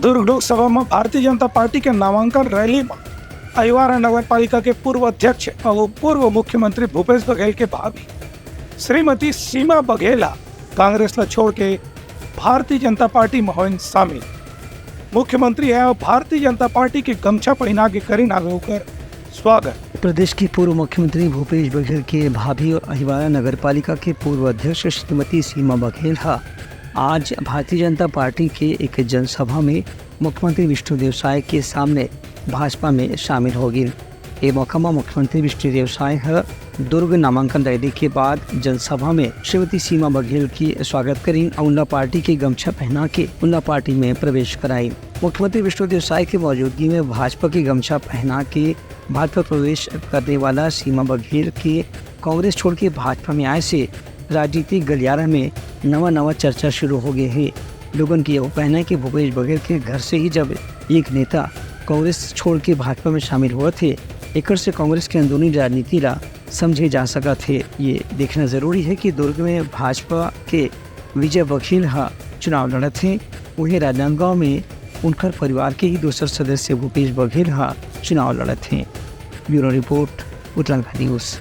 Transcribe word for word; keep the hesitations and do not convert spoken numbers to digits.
दुर्ग लोकसभा म भारतीय जनता पार्टी के नामांकन रैली म अहिवारा नगर पालिका के पूर्व अध्यक्ष अउ पूर्व मुख्यमंत्री भूपेश बघेल के भाभी श्रीमती सीमा बघेल ह कांग्रेस ल छोड़ के भारतीय जनता पार्टी म होइन शामिल। मुख्यमंत्री ह भारतीय जनता पार्टी के गमछा पहिना के करिन हावे ओकर स्वागत। प्रदेश के पूर्व मुख्यमंत्री भूपेश बघेल के भाभी और अहिवारा नगर पालिका के पूर्व अध्यक्ष श्रीमती सीमा बघेल ह आज भारतीय जनता पार्टी के एक जनसभा में मुख्यमंत्री विष्णुदेव साय के सामने भाजपा में शामिल हो गिन। ए मौका म मुख्यमंत्री विष्णुदेव साय ह दुर्ग नामांकन रैली के बाद जनसभा में श्रीमती सीमा बघेल के स्वागत करिन अउ उनला पार्टी के गमछा पहना के उनला पार्टी में प्रवेश कराइन। मुख्यमंत्री विष्णुदेव साय के मौजूदगी में भाजपा के गमछा पहना के भाजपा प्रवेश करने वाला सीमा बघेल के कांग्रेस छोड़ के भाजपा में आए से राजनीतिक गलियारा में नवा नवा चर्चा शुरू हो गए हे। लोगन के यह कहना है कि भूपेश बघेल के घर से ही जब एक नेता कांग्रेस छोड़ के भाजपा में शामिल हुआ थे, एकर से कांग्रेस के अंदरूनी राजनीति ला समझे जा सकत हे। ये देखना जरूरी है कि दुर्ग में भाजपा के विजय बघेल ह चुनाव लड़त हे, वहीं राजनांदगांव में उनकर परिवार के ही दूसर सदस्य भूपेश बघेल ह चुनाव लड़त हे। Bureau report, Uttarakhand news.